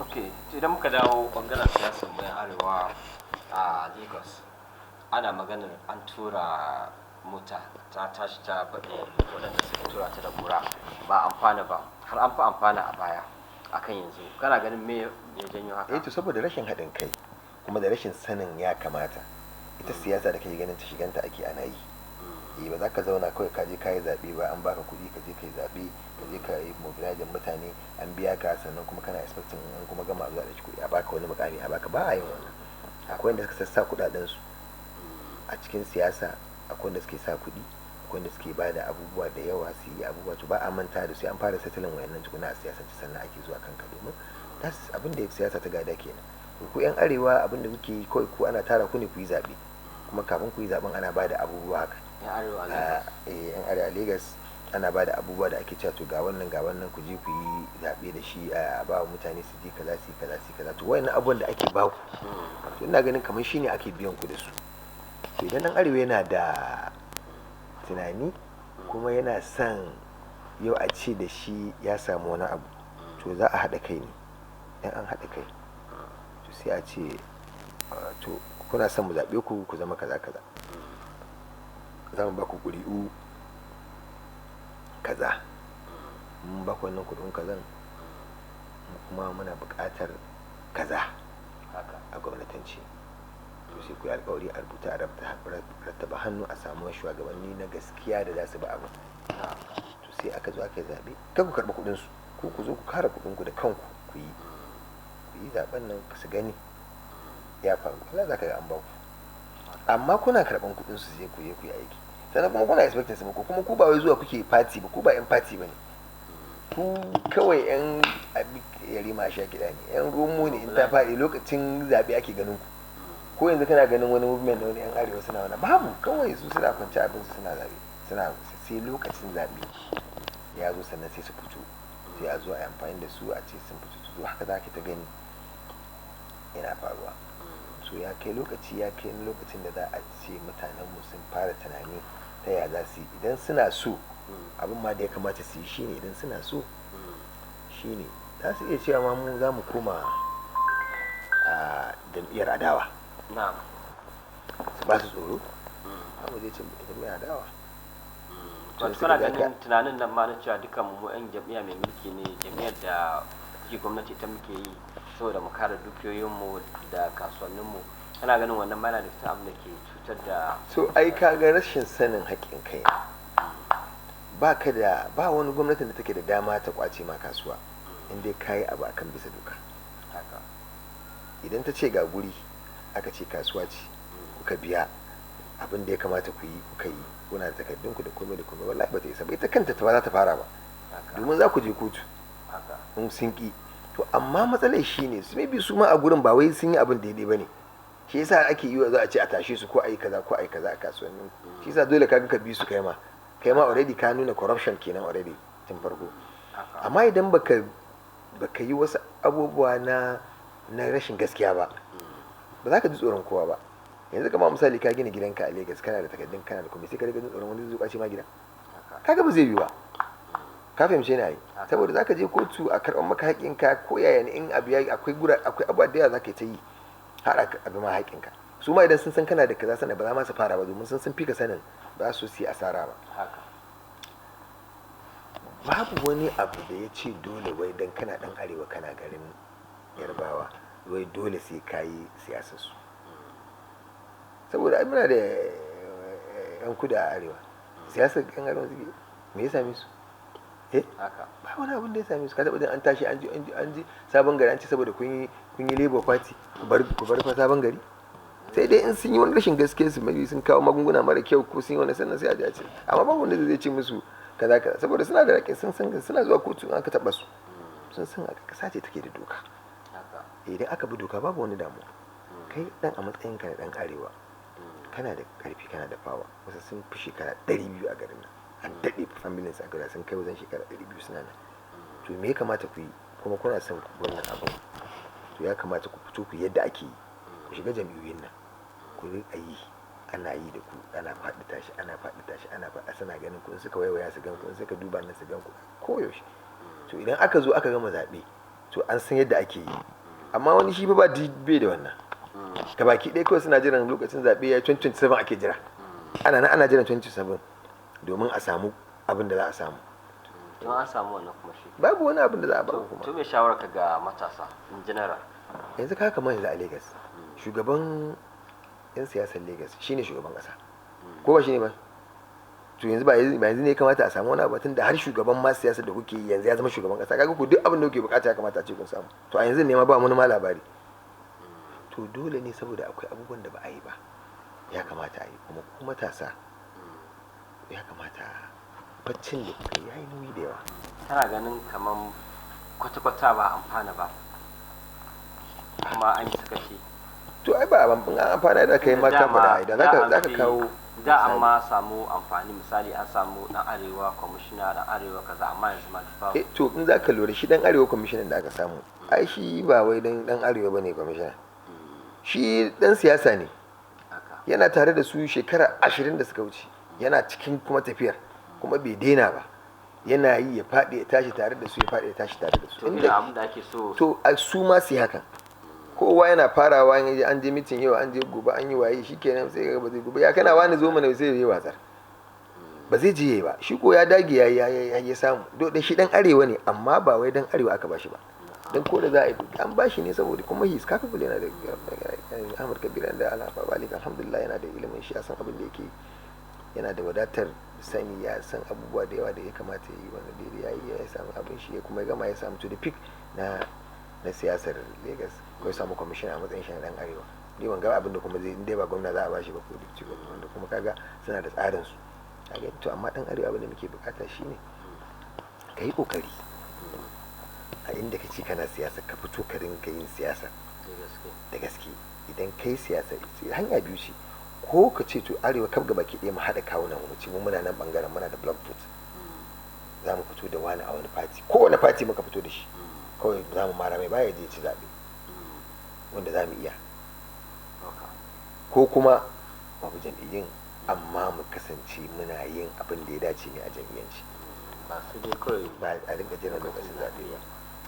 Ok, to idan muka dawo bangaren siyasar mu arewa a Lagos, ana maganar an tura mota ta tashi ta baɗe waɗanda suka tura ta da kura, ba amfana ba, har an fi amfana a baya akan yanzu. Kana ganin me ya janyo haka? Eh, to saboda rashin haɗin kai kuma da rashin sanin ya kamata. Ita siyasa da kake ganin ta, shiganta ake ana yi. Eh, ba za ka zauna kawai ka je ka yi zaɓe ba, an baka kuɗi ka je ka yi zaɓe, ka je ka yi mobilizing mutane, an biya ka, sannan kuma kana expecting an kuma gama a zuwa da kuɗi a baka wani mukami a baka. Ba a yin wannan. Akwai wanda suka sassa kuɗaɗen su a cikin siyasa, akwai wanda suke sa kuɗi, akwai wanda suke bada abubuwa da yawa su yi abubuwa. To ba a manta da sai an fara settling wayannan tukuna a siyasance, sannan ake zuwa kanka, domin that's abin da siyasa ta gada kenan. To ku yan arewa, abin da kuke yi kawai, ku ana tara ku ne ku yi zaɓe, kuma kafin ku yi zaɓen ana bada abubuwa haka. Yan arewa a Lagos. Eh, yan arewa a Lagos ana bada abubuwa da ake cewa to ga wannan, ga wannan, ku je ku yi zaɓe da shi, a ba wa mutane su je kaza, su yi kaza, su yi kaza. To wayannan abubuwan da ake ba ku, to ina ganin kamar shine ake biyan ku da su. To idan dan arewa yana da tunani kuma yana son yau a ce da shi ya samu wani abu, to za a haɗa kai ne. In an haɗa kai, to sai a ce, to kuna son mu zaɓe ku, ku zama kaza kaza, za mu ba ku ƙuri'u kaza, mun ba ku wannan kuɗin kazan, kuma muna buƙatar kaza a gwamnatance. To sai ku yi alƙawari, a rubuta, a rattaba hannu, a samu shugabanni na gaskiya da za su ba abu. To sai aka zo aka yi zaɓe, kar ku karɓi kuɗin su, ku ku zo ku kare kuɗin ku da kanku, ku yi zaɓen nan su gani ya faru. Allah za ka ga an ba ku. Amma kuna karɓan kuɗin su, sai ku je ku yi aiki, sannan kuma kuna expecting su muku. Kuma ku ba wai zuwa kuke party ba, ku ba yan party ba ne, ku kawai yan yarima a sha kiɗa ne, yan romo ne. In ta faɗi lokacin zaɓe ake ganin ku. Ko yanzu kana ganin wani movement da wani yan arewa suna wani? Babu. Kawai su suna kwanci abin su, suna zaɓe, suna sai lokacin zaɓe ya zo sannan sai su fito, sai a zo a yi amfani da su a ce sun fito. To haka za ka ta gani yana faruwa. So ya kai lokaci, ya kai lokacin da za a ce mutanenmu sun fara tunani ta ya za su yi. Idan suna so, abin ma da ya kamata su yi shine, idan suna so shine za su iya cewa ma mu za mu koma a jam'iyyar adawa, su ba su tsoro, za mu je cin jam'iyyar adawa. Wato kana ganin tunanin nan ma na cewa dukkan mu yan jam'iyya mai mulki ne, jam'iyyar da take gwamnati ta muke yi saboda mu kare dukiyoyinmu da kasuwanninmu, kana ganin wannan ma yana da cikin abin da ke cutar da? So ai ka ga rashin sanin haƙƙin kai, ba ka da ba wani gwamnatin da take da dama ta kwace ma kasuwa in dai kayi abu akan bisa doka. Idan ta ce ga guri, aka ce kasuwa ce, kuka biya abin da ya kamata ku yi, kuka yi, kuna da takardun ku da komai da komai, wallahi ba ta isa ba, ita kanta ta ba za ta fara ba, domin za ku je kotu in sun ki. To amma matsalar shi ne su maybe su ma a gurin ba wai sun yi abin daidai ba ne, shi yasa ake yi za a ce a tashe su ko a yi kaza ko a yi kaza a kasuwannin. Shi yasa dole kaga ka bi su, kai ma already ka nuna corruption kenan already tun farko. Amma idan baka yi wasu abubuwa na rashin gaskiya ba, ba za ka ji tsoron kowa ba. Yanzu kamar misali, ka gina gidanka a Lagos, kana da takardun, kana da komai, sai ka riga jin tsoron wani zai kwace ma gida? Kaga ba zai yi ba. Ka fahimce ni ai? Saboda zaka je kotu a karɓar maka haƙƙinka, ko yaya ne in abu ya akwai gura, akwai abubuwa da yawa zaka yi ta yi har a bi ma haƙƙinka. Su ma idan sun san kana da kaza, sanin ba za ma su fara ba, domin sun san fi ka sanin ba su yi asara ba. Babu wani abu da ya ce dole wai dan kana dan arewa, kana garin Yarbawa, wai dole sai ka yi siyasar su. Saboda ai muna da yan kudu a arewa, siyasar yan arewa suke, me ya same su? Eh, ba wani abin da ya same su. Ka taɓa jin an tashi an ji Sabon Gari an ce saboda kun yi Labour Party, ku bar fa Sabon Gari? Sai dai in sun yi wani rashin gaskiya su, maybe sun kawo magunguna mara kyau ko sun yi wani, sannan sai a ji a ce. Amma babu wanda zai ce musu kaza kaza, saboda suna da raƙin, sun san suna zuwa kotu in aka taɓa su. Sun san a ƙasa ce take da doka. Idan aka bi doka, babu wani damuwa. Kai dan a matsayinka na dan arewa, kana da karfi, kana da fawa. Wasu sun fi shekara 200 a garin nan, an daɗe familin a garin, sun kai wajen shekara 200 suna nan. To me ya kamata ku yi? Kuma kuna son wannan abin, to ya kamata ku fito ku yadda ake yi, ku shiga jam'iyyoyin nan, ku riƙa yi, ana yi da ku, ana faɗi tashi, ana faɗi tashi, ana faɗa, suna ganin ku. In suka waiwaya su gan ku, in suka duba nan su gan ku koyaushe. To idan aka zo aka gama zaɓe To an san yadda ake yi. Amma wani shi ba bai da wannan gabaki ɗaya, kawai suna jiran lokacin zaɓe ya 2027 ake jira. Ana nan ana jiran 2027 domin a samu abin da za a samu. Don an samu wannan kuma shi Babu wani abin da za a ba kuma. To, me shawarar ka ga matasa in general? Yanzu ka kamar yanzu a Lagos, shugaban yan siyasar Lagos shine shugaban kasa, ko ba shine ba? To yanzu ba yanzu ne ya kamata a samu wani abu, tunda har shugaban ma siyasar da kuke yi yanzu ya zama shugaban kasa? Kaga ku duk abin da kuke bukata ya kamata a ce kun samu. To a yanzu ne ma ba wani ma labari. To dole ne, saboda akwai abubuwan da ba a yi ba, ya kamata a yi. Kuma ku matasa ya kamata, baccin da kuka yi ya yi nauyi da yawa. Kana ganin kaman kwata-kwata ba amfana ba, kuma an yi sakaci? To ai ba an amfana da kai ma ka faɗa idan zaka kawo Da an ma samu amfani, misali an samu dan arewa kwamishina, dan arewa kaza, amma yanzu ma duk babu. Eh, to in zaka lura, shi dan arewa kwamishinan da aka samu, ai shi ba wai dan arewa bane kwamishina, shi dan siyasa ne. Yana tare da su shekara 20 da suka wuce, yana cikin kuma tafiyar, kuma bai daina ba, yana yi ya faɗi ya tashi tare da su, ya faɗi ya tashi tare da su. To ina abin da ake so. To a su ma su yi hakan. Kowa yana farawa, in an je meeting yau, an je gobe, an yi waye, shikenan, sai ga ba zai gobe ya kana wani zo mana, sai yi watsar, ba zai je ba. Shi ko ya dage ya ya ya samu. Do da shi dan arewa ne, amma ba wai dan arewa aka bashi ba. Dan ko da za a yi, an bashi ne saboda kuma he is capable. Yana da Ahmad Kabir da Alhafa Balik, alhamdulillah, yana da ilimin shi, ya san abin da yake, yana da wadatar sani, ya san abubuwa da yawa da ya kamata ya yi. Wanda daidai ya yi, ya samu abin shi, ya kuma ya gama, ya samu to the peak na siyasar Lagos, ko ya samu kwamishina a matsayin shi na dan arewa. Ni ban ga abin da kuma zai, in dai ba gwamna za a bashi ba ko deputy gwamna, wanda kuma kaga suna da tsarin su. Kaga, to amma dan arewa, abin da muke bukata shine ka yi kokari a inda kace kana siyasa, ka fito ka rinka yin siyasa da gaske. Idan kai siyasa, hanya biyu ce: ko ka ce to arewa kaf gaba ki ɗaya mu haɗa kawunan mu, ce mu muna nan bangaren muna da block vote, za mu fito da wani a wani party, kowane party muka fito da shi, kawai za mu mara mai baya je ci zaɓe wanda za mu iya, ko kuma babu jam'iyyun amma mu kasance muna yin abin da ya dace ne a jam'iyyanci. Ba su dai kawai ba a rinka jiran lokacin zaɓe ba.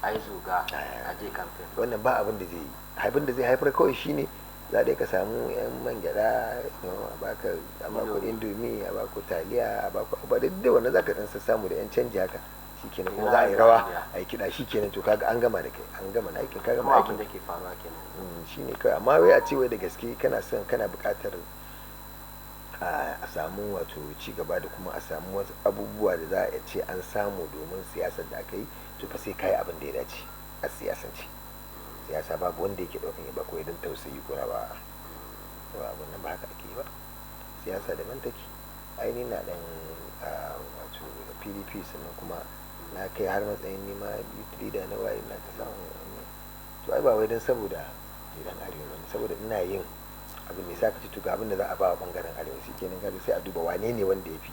A yi zuga a je kamfen. Wannan ba abin da zai yi, abin da zai haifar kawai shine za dai ka samu yan man gyada a baka, a baku Indomie, a baku taliya, a baku abu da duk wannan zaka dan samu da yan canji haka, shikenan. Kuma za a yi rawa, a yi kiɗa, shikenan. To kaga an gama da kai, an gama na aikin, ka gama aikin aikin. Da ke faruwa kenan. Shine kawai. Amma wai a ce wai da gaske kana son, kana buƙatar a samu wato ci gaba da kuma a samu wasu abubuwa da za a ce an samu domin siyasar da aka yi, to fa sai kai abin da ya dace a siyasance. Siyasa babu wanda yake daukan ya ba ko idan tausayi ko na ba ba abun nan ba, haka ake yi ba. Siyasa daban take. Aini na dan wato PDP, sannan kuma na kai har matsayin nima youth leader na waye, na ta samu. To ai ba wai dan saboda idan arewa bane, saboda ina yin abin ne sa ka ci. To ga abin da za a ba wa bangaren arewa, shi kenan. Kaga sai a duba wane ne wanda ya fi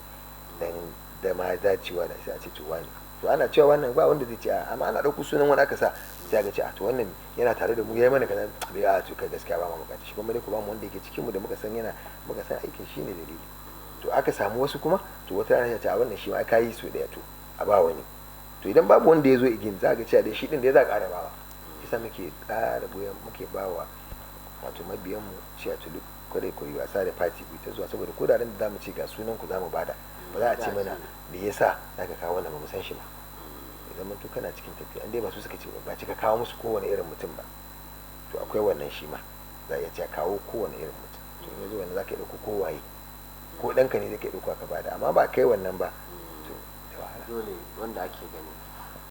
dan da ma dacewa da sai a ce to wane. To ana cewa wannan ba wanda zai ce a, amma ana ɗauko sunan wani aka sa, sai aka ce a to wannan yana tare da mu, yayi mana kaza, bai a to kai gaskiya ba mu bukata shi, kuma dai ku ba mu wanda yake cikin mu da muka san yana, muka san aikin shi ne dalili. To aka samu wasu kuma, to wata rana ya ce a wannan shi ma ka yi su daya, to a ba wani. To idan babu wanda ya zo igin, za ga cewa dai shi din da ya za a ƙara bawa. Kisa muke ƙara goyon, muke bawa wato mabiyan mu cewa to duk kada ku yi wasa da party, ku ta zuwa, saboda ko da ran da zamu ce ga sunan ku zamu bada, ba za a ce mana me yasa zaka kawo wannan, ba mu san shi ba. Idan mun to kana cikin tafiya, an dai ba su suka ce ba cika kawo musu kowane irin mutum ba, to akwai wannan shi ma za a iya cewa kawo kowane irin mutum. To in yazo wannan zaka iya ɗauko kowaye, ko ɗanka ne zai ka ɗauko ka bada, amma ba kai wannan ba, to da wahala. Dole wanda ake gani.